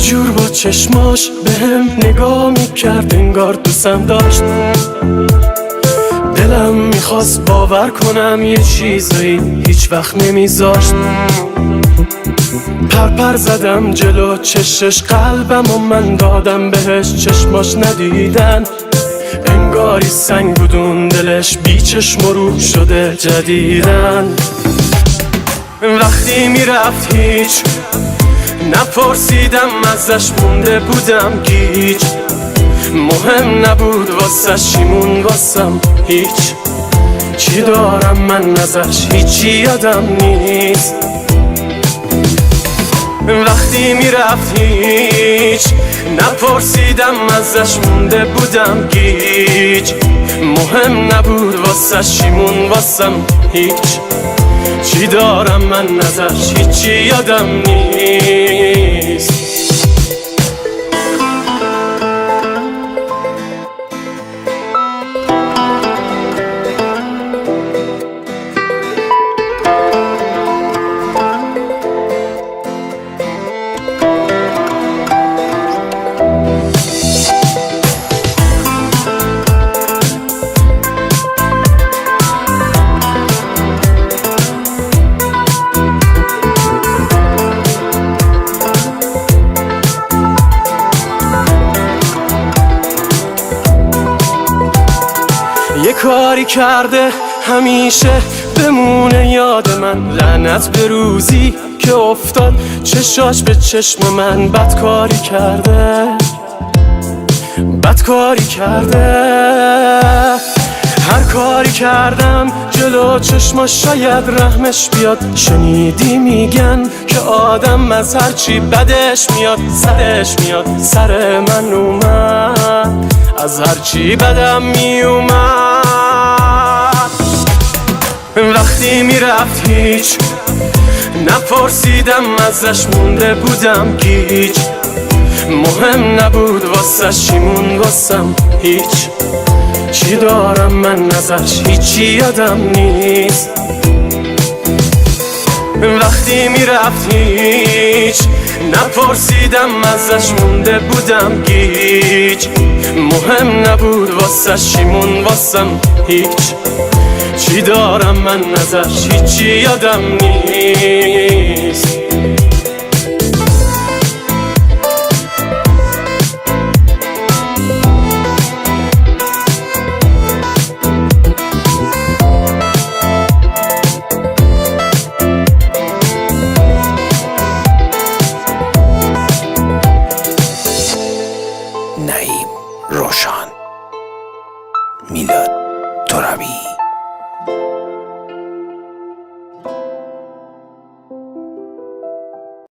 جور با چشماش بهم نگاه میکرد، انگار دوستم داشت. دلم میخواست باور کنم یه چیزایی هیچ وقت نمیذاشت. پرپر زدم جلو چشش، قلبم و من دادم بهش، چشماش ندیدن. انگاری سنگ بودون دلش، بی چشم و رو شده جدیدن. وقتی میرفت هیچ نپرسیدم ازش، مونده بودم گیج. مهم نبود واسه چیمون واسم هیچ. چی دارم من ازش هیچی یادم نیست. وقتی میرفت هیچ نپرسیدم ازش، مونده بودم گیج. مهم نبود واسه چیمون واسم هیچ. چی دارم من ازش هیچی یادم نیست. یه کاری کرده همیشه بمونه یاد من، لعنت به روزی که افتاد چشاش به چشم من. بدکاری کرده، بدکاری کرده. هر کاری کردم جلو چشماش شاید رحمش بیاد. شنیدی میگن که آدم از هرچی بدش میاد سرش میاد، سر من اومد از هرچی بدم میومد. وقتی میرفت هیچ نپرسیدم ازش، مونده بودم گیج. مهم نبود واسه چیمون واسم هیچ. چی دارم من ازش هیچی یادم نیست. وقتی میرفت هیچ نپرسیدم ازش، مونده بودم گیج. مهم نبود واسه چیمون واسم هیچ. چی دارم من ازش هیچی یادم نیست. نعیم روشان، میلاد ترابی.